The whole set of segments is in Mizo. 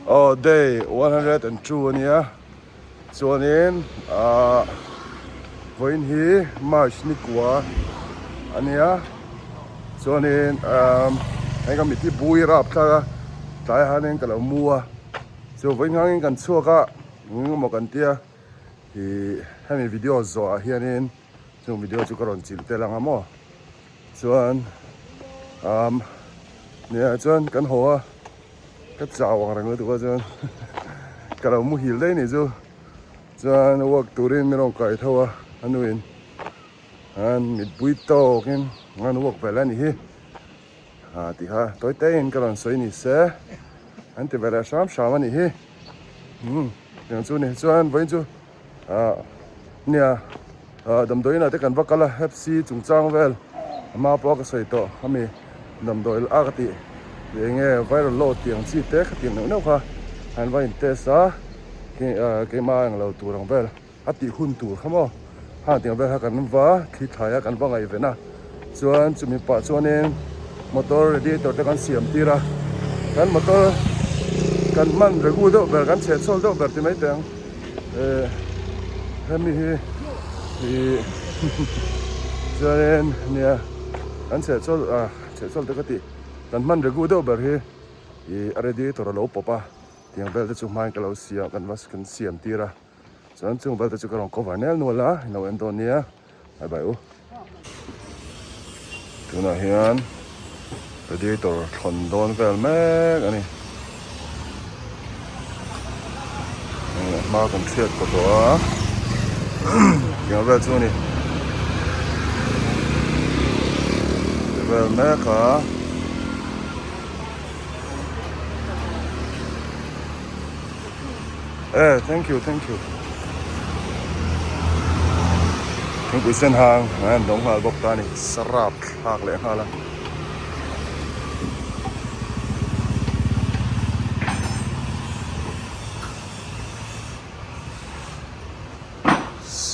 Aw day 102 ania chuanin ah vawiin hi March ni kua ania chuanin ah hei ka mit hi bui rap thlak a tlai ah hianin ka lo mu a chu vawiin nghangin kan chhuak a eng emaw kan tia ih hemi video zawh ah hianin chung video chu ka rawn chilh tel ang a maw. Chuan umm nia chuan kan haw a ka chau ang reng lutuk a chuan ka lo muhil daih nih chu chuan walk turin min rawn kai tho a a nuin an mitpui tawkin an walk ve la nih hi ah tih kha tawi taiin ka rawn sawi ni se an ti ve leh hram hram a nih hi umm tiang chu ni chuan vawiin chu. Ah nia ah damdawi inah te kan va kal a hep si chungchang vel a hma pawh a ka sawi tawh ami damdawi a ka tih eng nge viral load tih ang chi te khatiang neuh neuh kha an va in test a ah keimah a englo tur ang vel a tih hun tur kha maw hang tiang vel kha kan va thli thlai a kan va ngaihven a chuan chumi pah chuanin motor radiator te kan siam tir a kan motor kan hman regu deuh ber kan chhehchhawl deuh ber ti mai teh ang. Eh hemi hi ih chuanin nia kan chhehchawl ah chhehchawl te ka tih kan hman regu deuh ber hi ih a radiator a lo pawp a tiang vel te chu hmain ka lo siam kan va kan siam tir a chuan chung vel te chu ka rawn cover nel nual a in lo en dawn nia. Bye bye u. Tunah hian radiator thlawn dawn vel mek a ni. A hma kan hriat tawh tawh a tiang vel chu a ni. Ti vel mek a. Eh thank you thank you thingpui sen hang an dawng nghal bawk ta a ni sarap thlak leh nghal a.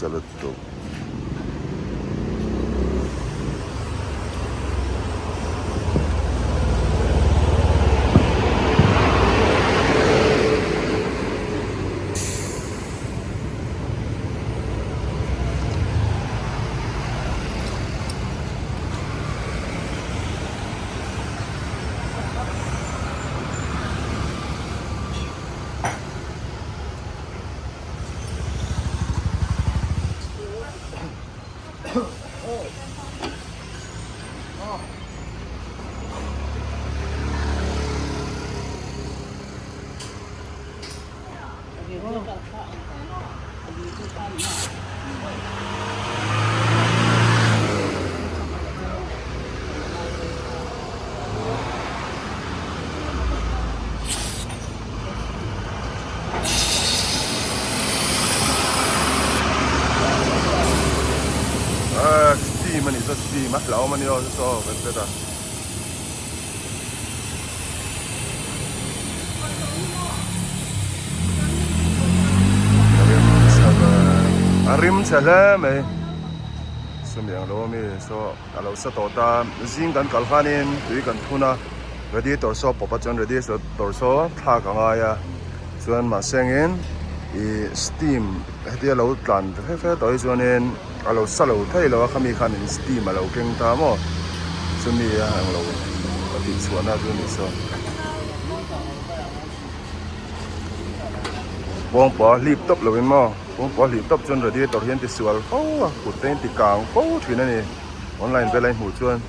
Salad. Steam a nih chuan steam a hlauhawm a ni aw chu saw kan hre ta. A rim chhe hle mai sumi ang lo ami saw a lo sa tawh ta zing kan kal khanin tui kan phun a radiator saw pawp a chuan radiator saw thlak a ngai a chuan mahse engin ih steam hetia lo tlan fe fe tawh hi chuanin a lo sa lo thei lo a khami khanin steam a lo keng ta maw chumi a englo a tih chhuahna chu a ni saw kawngpua hlip tawp lovin maw kawngpua hlip tawp chuan radiator hian ti sual fo a kut te in ti kang fo thin a ni online vel a i hmuh chuan.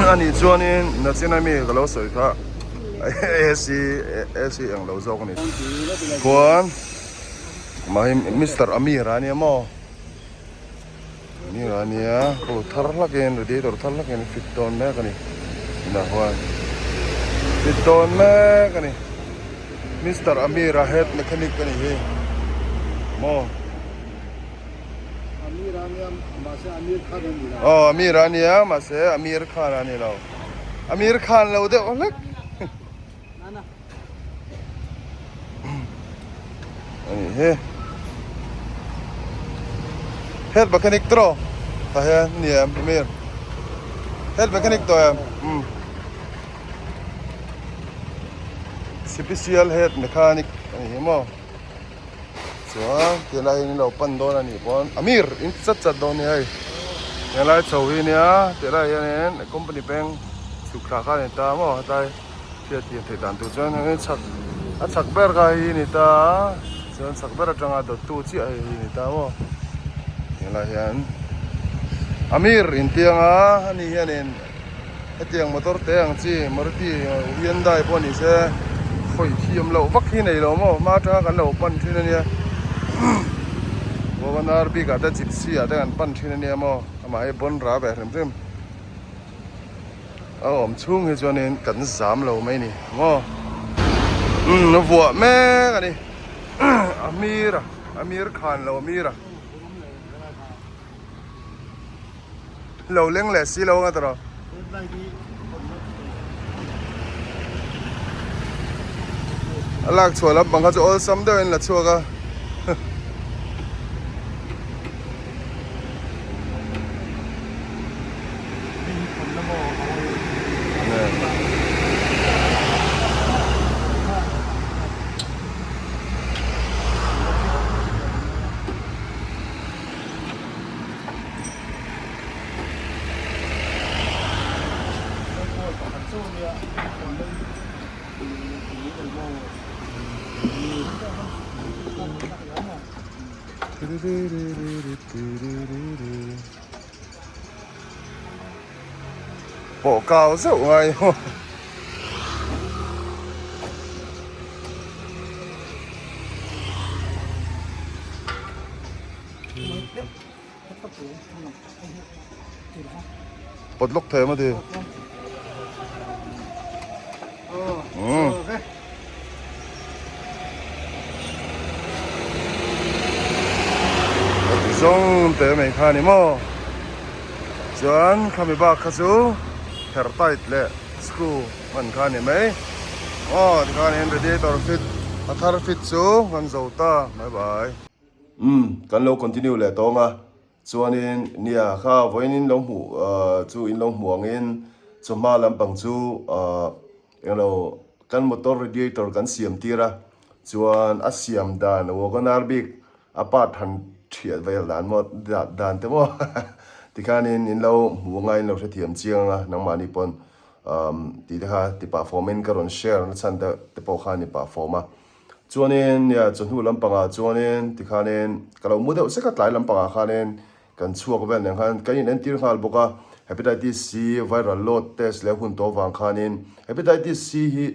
Anih chuanin nachin ami ka lo sawi kha AC AC ang lo zawk a ni khuan mah hi Mister Amir a nia maw Amir a nia aw thar hlakin radiator thar hlakin fit dawn mek a ni tunah huan fit dawn mek a ni. Mister Amir a head mechanic a ni hi maw Amir a nia mahse Amir Khan a ni lo aw Amir a nia mahse Amir Khan a ni lo Amir Khan lo deuh hlek a ni hi head mechanic tawh tah hian a ni em Amir head mechanic tawh em umm. Special head mechanic a ni hi maw chuan tilai hi lo pan dawn a nih pawn Amir in ti chat chat dawn a ni hei helai chho hi nia tilai hianin company peng chhuk thla kha a ni ta maw hetlai hriat thiam theih dan tur chuan hei chhak a chhak ber kha hei hi a ni ta a chuan chhak ber atanga dawttu chiah hei hi a ni ta maw helai hian Amir intiang a ani hianin. Hetiang motor te ang chi Maruti Hyundai pawh ni se khawih thiam loh vak hi nei lo maw hma atanga kan lo pan thin ania Wagon-R bik ah te Gypsy ah te kan pan thin ania maw amah hi bawn ra ve hrim hrim a awm chhung hi chuanin kan zam lo mai ni maw umm a vuah mek ani Amir a Amir Khan lo Amir a. Lo leng leh si lo anga tawrh. A lak chhuah lampang kha chu awlsam deuhin la chhuak a. Pawh kau zeuh ngai maw. Pawt lawk thei maw ti? Umm. Zawng te mai kha ni maw? Chuan khami bak kha chu her tight leh screw hman kha ni mai. Aw tikhanin radiator fit a thar fit chu kan zo ta bye bye. Umm kan lo continue leh tawng a, chuanin nia kha vawiin in lo hmuh chu in lo hmuh angin chawhma lampang chu englo kan motor radiator kan siam tir a, chuan a siam dan wagon-r bik a part han thiat vel dan maw dan te maw tikhanin in lo hmuh anga in lo hrethiam chiang anga nangmahni pawn tih te kha ti pah fawmin ka rawn share na chhan te pawh kha a ni pah fawm a. Chuanin nia chawhnu lampangah chuanin tikhanin ka lo mu deuh sek a, tlai lampangah khanin kan chhuak vel nen khan kan inentir nghal bawk a, Hepatitis C viral load test leh hun tawh vang khanin Hepatitis C hi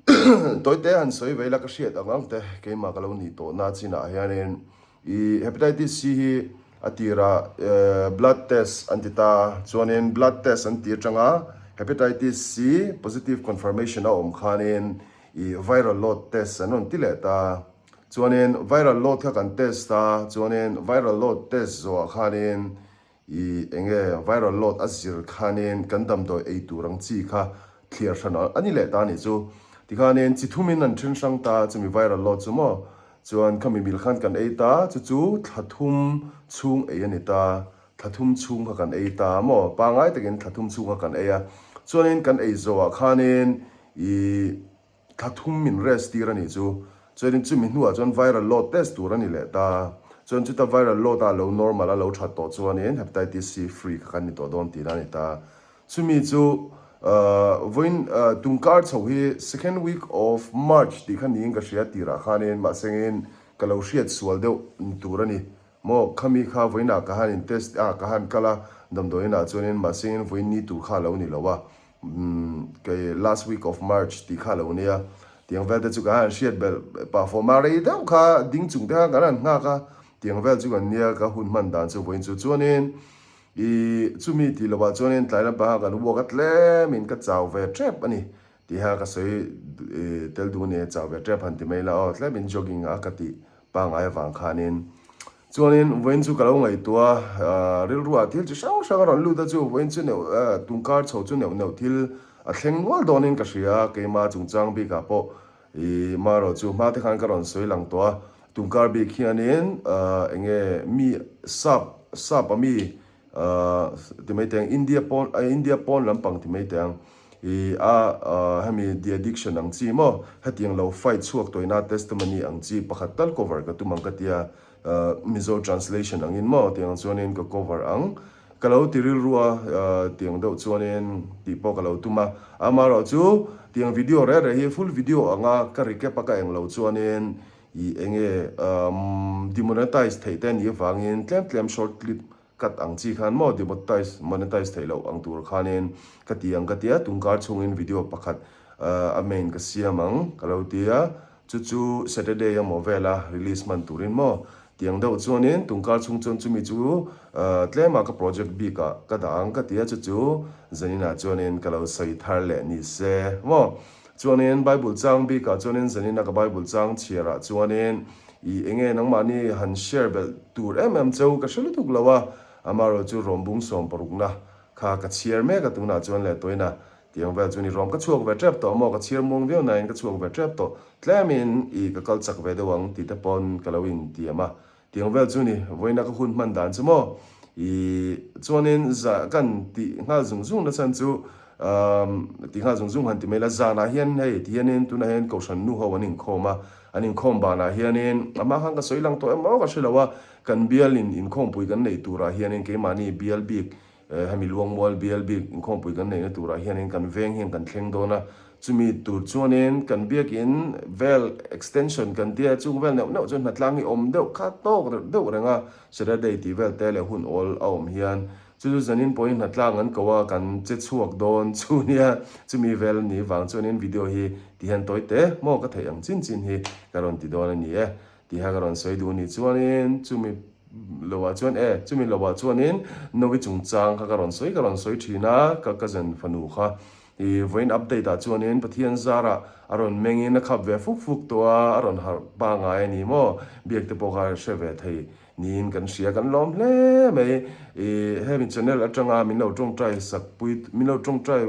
Tawite han sawi ve ila ka hriat ang ang te keimah ka lo nih tawhna chinah hianin ih Hepatitis C hi a tirah blood test an ti ta chuanin blood test an ti atanga Hepatitis C positive confirmation a awm khanin ih viral load test an rawn ti leh ta chuanin viral load kha kan test a chuanin viral load test zawhah khanin I enge viral load a zir khanin kan damdawi ei tur ang chi kha thliar hran a ni leh ta a nih chu. Tikhanin chi thumin an then hrang ta chumi viral load chu maw chuan khami mil khan kan ei ta chu chu thla thum chhung ei a ni ta thla thum chhung kha kan ei ta maw pangai takin thla thum chhung kha kan ei a chuanin kan ei zawhah khanin i Thla thum min rest tir a nih chu. Chuanin chumi hnuah chuan viral load test tur a ni leh ta. Chuan chuta viral load a lo normal a lo that tawh chuanin hepatitis C free kha kan ni tawh dawn tihna a ni ta. Chumi chu vawiin tungkar chho hi second week of March tih kha niin ka hria tirah khanin mahsengin ka lo hriat sual deuh ni tur a ni. Maw khami kha vawiinah ka han in test a ka han kal a damdawiinah chuanin mahsengin vawiin ni tur kha a lo ni lo a. Umm kei last week of March tih kha lo nia, tiang vel te chu kan han hriat belh pah fawm a, rei deuh kha ding chung te khan kan han nghak a, tiang vel chu kan nia ka hun hman dan chu vawiin chu chuanin i chumi tih lovah chuanin tlai lampang kha kan walk a tlemin ka chau ve tep a ni tiha ka sawi tel duh a ni, chau ve tep han ti mai ila aw tlemin jogging a ka tih pangngai avang khanin Chuanin vawiin chu ka lo ngaihtuah a, rilruah thil chi hrang hrang a rawn lut a chu vawiin chu neuh tungkar chho chu neuh neuh thil a thleng nual dawnin ka hria a, keima chungchang bikah pawh ih marawh chu hma te khan ka rawn sawi lang tawh a, tungkar bik hianin eng nge mi sap sap a mi ti mai teh ang India pawn India pawn lampang ti mai teh ang ih a hemi the addiction ang chi maw hetiang lo fight chhuak tawina testimony ang chi pakhat tal cover ka tum ang ka tia. Mizo translation angin maw tiang chuanin ka cover ang. Ka lo ti rilru a, tiang deuh chuanin tih pawh ka lo tum a. Amaherawh chu tiang video reh reh hi full video anga ka recap a ka eng lo chuanin ih enge demonetize theih te anih avangin tlem tlem short clip cut ang chi khan maw demonetize monetize theih loh ang tur khanin ka ti ang ka ti a, tungkar chhungin video pakhat a main ka siam ang ka lo ti a. Chu chu Saturday emaw vela release hman turin maw? Tiang deuh chuanin tungkar chhung chuan chumi chu tlema ka project bikah ka dah ang ka ti a, chu chu zaninah chuanin ka lo sawi thar leh ni se maw? Chuanin Bible chang bikah chuanin zanina ka Bible chang chhiarah chuanin i enge nangmahni han share belh tur em em cheu ka hre lutuk lo a, amaherawh chu rawmbung sawmparukna kha ka chhiar mek a tunah chuan leh tawina Tiang vel chu ni rawm ka chhuak ve tep tawh maw, ka chhiar muang viau nain ka chhuak ve tep tawh, tlemin i ka kal chak ve deuh ang tih te pawn ka lo intiam a, tiang vel chu ni vawiina ka hun hman dan chu maw i chuanin za kan tih nghal zung zung na chhan chu umm tih nghal zung zung han ti mai la zanah hian hei ti hianin tunah hian kohhran nu ho an inkhawm a, an inkhawm banah hianin amah khan ka sawi lang tawh em aw ka hre lo a, kan bialin inkhawmpui kan neih turah hianin keimahni bial bik Hemi Luangmual bial bik inkhawmpui kan neihna turah hianin kan veng hian kan thleng dawn a, chumi tur chuanin kan biakin vel extension kan tia chung vel neuh neuh chuan hnatlang hi awm deuh kha tawk deuh reng a, Saturday tih vel te leh hun awl a awm hian chu chu zanin pawhin hnatlang an ko a kan che chhuak dawn chu nia chumi vel a nih vang chuanin video hi ti hian tawi te maw ka theih ang chin chin hi ka rawn ti dawn a ni e. Tiha ka rawn sawi duh ni chuanin chumi lohah chuan e chumi lohah chuanin Novi chungchang kha ka rawn sawi ka rawn sawi thin a, ka cousin fanu kha i vawiin update ah chuanin Pathian zarah a rawn mengin a khap ve fuk fuk tawh a, a rawn harh pangai a ni maw biak te pawh kha hre ve thei niin kan hria kan lawm hle mai i hemi channel atanga min lo tawngtai sak pui min lo tawngtai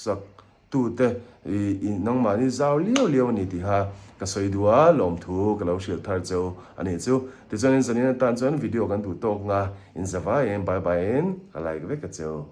sak tute i nangmahni zau liau liau a ni tiha ka sawi duh a, lawmthu ka lo hrilh thar cheu a nih chu. Tichuanin zanin atan chuan video kan duh tawk nga, in zavaiin bye bye in ka like vek a cheu.